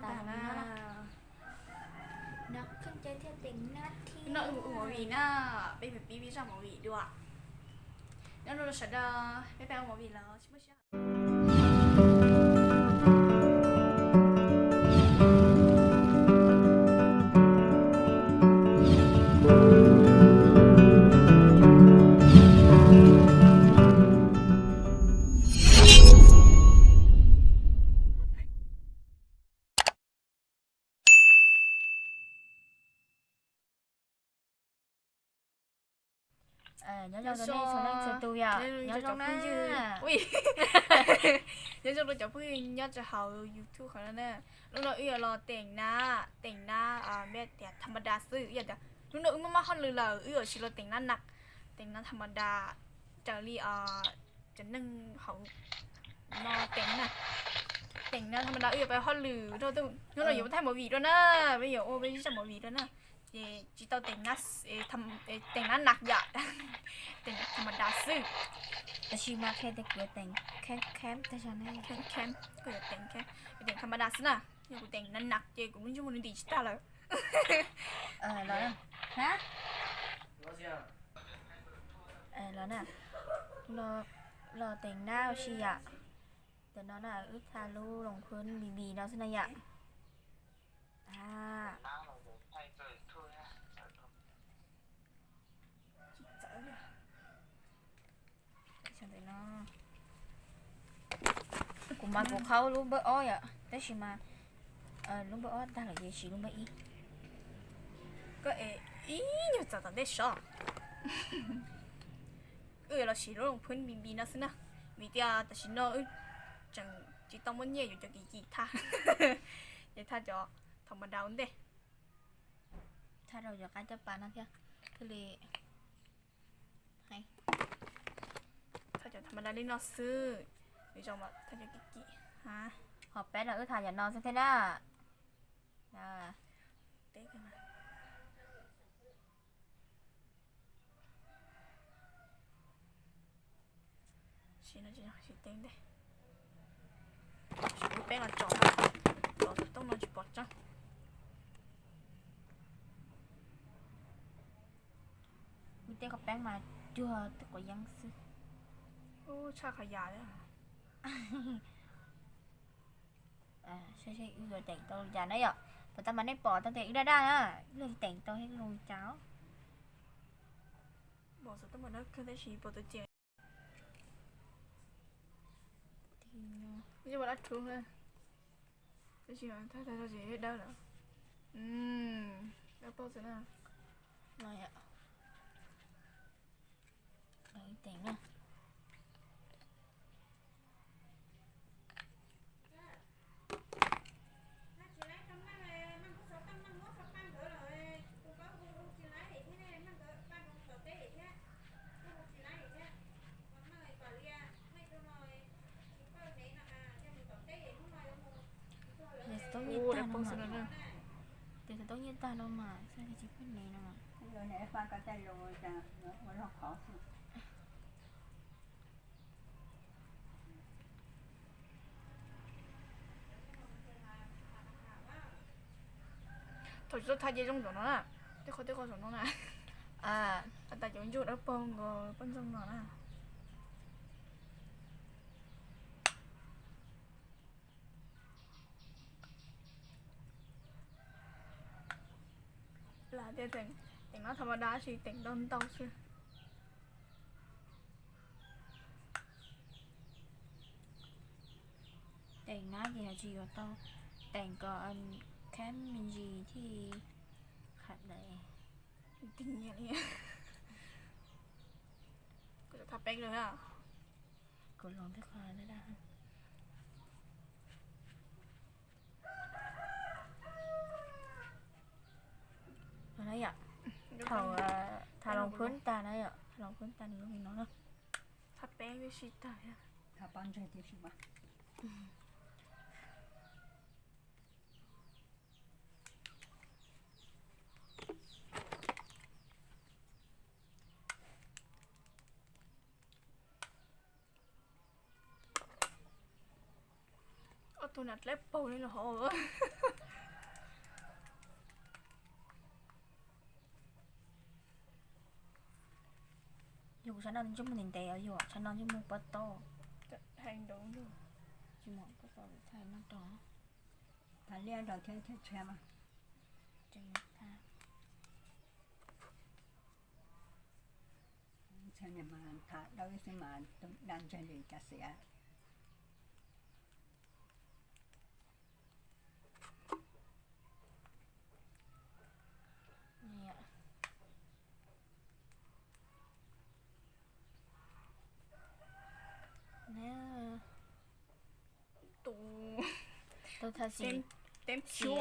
Tag na. Hnub no wb ua movie na, peb pib pib zaj movie dua. Nyob zoo sawv daws, peb pib ua movie los tsis muaj siab. Nyob zoo nej txhua leej txhua tus yom, nyob zoo na. Nyob zoo rau cov phooj ywg nyob rau hauv YouTube qhov no na. Hnub no wb yuav los teem na, teem na, tias tham ma da xwb, yog tias hnub no wb muaj maj hauj lwm lawm wb yuav tsis los teem na nag, teem na tham ma da raws li cov neeg hauv no teem na. Teem na tham ma da wb yuav pab hauj lwm rau tus, hnub no yuav thaij movie dua na, peb yuav ua peb zaj movie dua na. Ces tsis tau teem na, teem na nag yom, teem tham ma da xwb. Tab sis mas qhia tias kuv yuav teem kheb kheb tag zog na. Kheb kheb, kuv yuav teem kheb, yuav teem tham ma da xwb na. Yog kuv teem na nag ces kuv lub ntsej muag nws ntim tsis tag lawm. Los, ha, los na, los teem na ua si yom. Tam no na wb tha lub loos phwb npis npis no xwb na yom. Kuv mas kuv qhaub lub npawb ob yom, tab sis mas lub npawb ob tag lawm ces siv lub npawb ib. Koj es ib nyuag txawm tom ntej sov. Wb yuav los siv lub loos phwb npis npis no xwb na, vim tias tam sim no wb tseem tsis tau muaj nyiaj yuav cov kim kim thaj, ces thaj cov tham ma da ua ntej. Thaj rau cov qab coj pas no thiab, thiaj li, thaj cov tham ma da li no xwb, zoo mas thaj cov kim kim. Qhov peb no wb tham cov no xwb thiab na. Siv no tsis siv teeb ntej. Siv lub peb no tso, tso tus tooj no tsis pom tseeb. Kuv tej qhov peeb mas cuag tej quav yeeb xwb. Ub, tshaj qhov yam li. Saib seb wb yuav teem tau li cas na yom. Puas tau mas nej pom tau tias wb daj daj na, wb los teem tau thiab zoo li cas. Pom xov tooj mas dawb kawg tab sis pom tus ceem. Ua dab rhuv, tab sis thaj tag tag ces dawb lawm. Dawb paug xwb na. Teem na. Ces xov tooj nyiaj tag no mas, ces xov tooj nyiaj tag no mas, tsis pub nev no mas. Thaum tsis tau thaj ces zoo zaum no na, tej qhov tej qhov zaum no na. Has tas cov ntsuag dawb paug nkaus poj ntxoog no na. Lam tias teem no tham ma da tab sis teem ntau ntau xwb. Teem na ces yog tsis yuav tau teem kom khab me ntsis thiaj kham daim. Kuv thaj peb lawm. Kuv los tej qhov daj daj. Thaum, thaum loos phwb tag na yom, thaum loos phwb tag nws zoo li no na. Thaj peb sib tag. Ob tug nas dleb paug li los hov. Tshav no ntsej muag ntev ntev os yus, tshav no ntsej muag pob tau. Tsis muaj pob tau thaij noj rau. Thaij liaj rau thiab thiab tshav mas. Thaij mas tham dawb xwb mas tus dab ntseg li cas xiam. Tus, tus tham xim, tham xim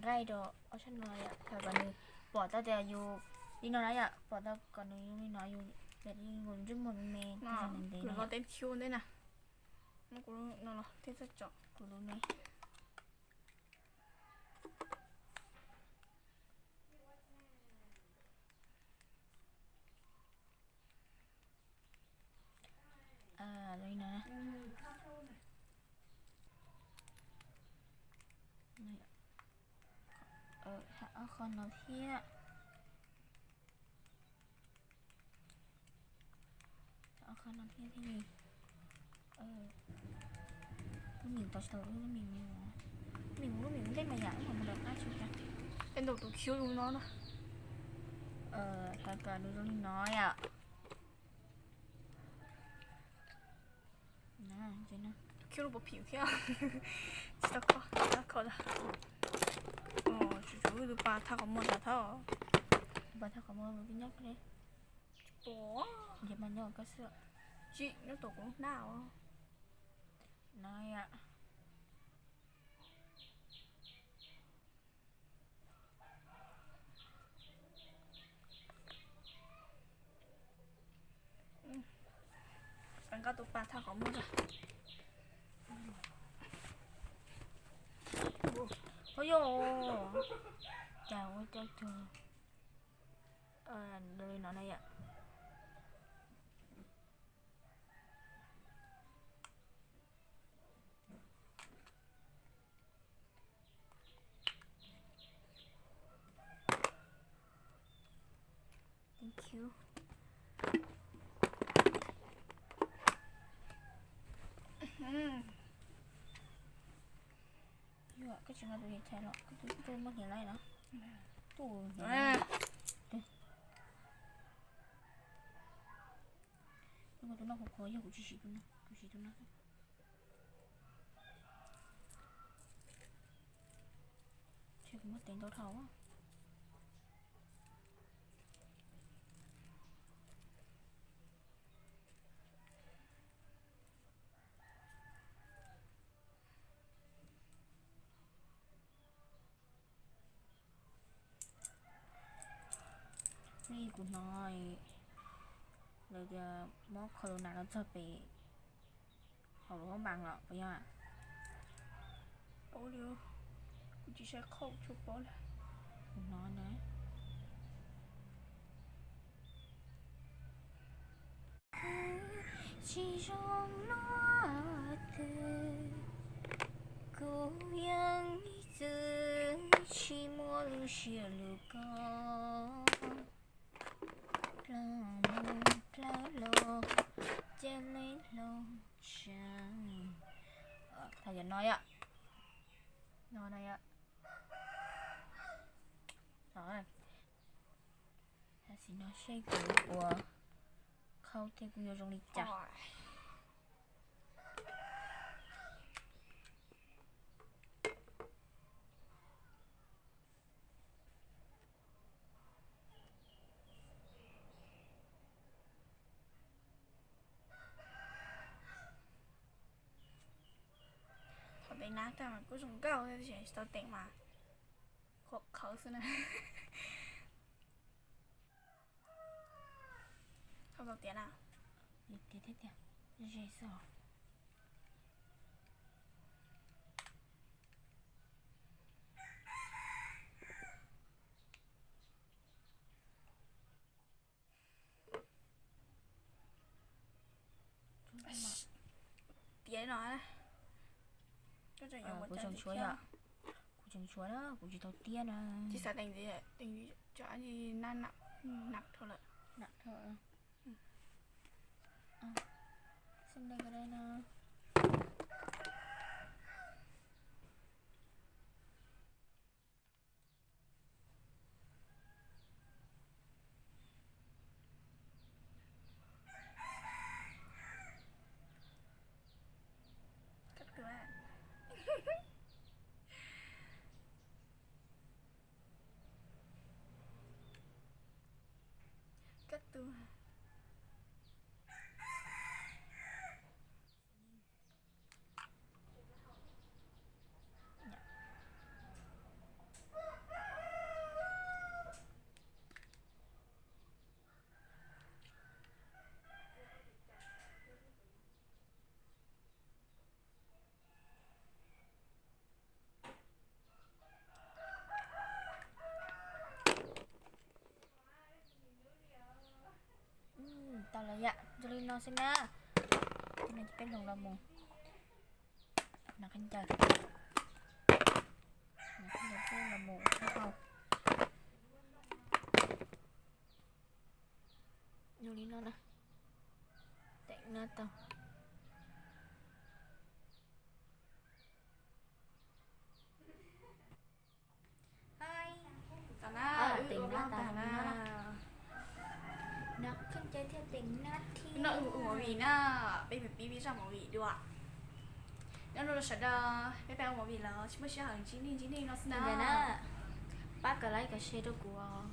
nqaij rau ob sab no yom, tham kom nws pom tau tias yus li no na yom, pom tau kom nws zoo li no yus, yus ntsej muag me me ntev ntev no. Teb xyuv ntej na, muab kuv no los thiab txhob tso kuv lub me. Li no, ob qho no thiab. Ob qho no thiab thiaj li, lub mis tau tsis tau lub mis, lub mis, lub mis ntej mas yam ub ho mus lawm qab tsis cas. Tej ntawm tus khiv zoo no na. Tham kom nws zoo li no yom. Tus khiv lub pov phim thiab. Tsis tau kho, tsis tau kho. Tsuas tsuas tus pas thaj qhov muag tas thab. Tus pas thaj qhov muag mus nyob li. Ntiav mas nyob koj xwb. Tsis nyob tom kuv hnab os. No yom. Nqa tus pas thaj qhov muag. Ua yog, cas ua cov cog li no na yom. Yuav koj tsis nqa tus yam chais los koj tus tus muaj hniav laij no. Tus hniav, tus no qhuav qhuav yog kuv tsis siv tus no, kuv siv tus no xwb. Ntshe kuv muab tev ntau dhau. Nej kuv hnov lawv tias mob corona no txog pem hauv lub hoob npas los puas yog? Paub li, kuv tsis saib qhauj tshua paub li. Kuv hnov na. Tsis zoo luaj twg, kuv yeej ib txwm tsis muaj lub siab lub kos. Plaub mus plaub los, cia li hloov tsa. Tham yam no yom. No no yom. Tam sim no seb kuv ua khau thiab kuv yuav zoo li cas. Thaum teev nab tag mas kuj zoo nkauj thiab tiam sis tsis tau teev mas qhuav qhawv xwb na. Thaum tau tiav na, tiav thiab tiag, ze xwb os. Tiav no, kuv tseem tshuav, kuv tseem tshuav na, kuv tsis tau tiab na. Tsis xav teev, teev cov nab, nam dhau lawm, nam dhau. Xim dej ko dej no. Kab tua. Kab tua. Tau lawm yom, zoo li no xwb na. Ces peb hloov los mus, no khaub ncaws, no khaub ncaws peb los mus ua hauj. Zoo li no na, teem no tau. Teem no tau li no na. No khaub ncaws thiaj teem no thiab. No wb ua movie na, peb pib pib zaj movie dua. Nyob zoo sawv daws, peb pib ua movie los tsis muaj sij hawm ntsib nej ntsib nej no xwb na. Pab kov like kov share rau kuv os.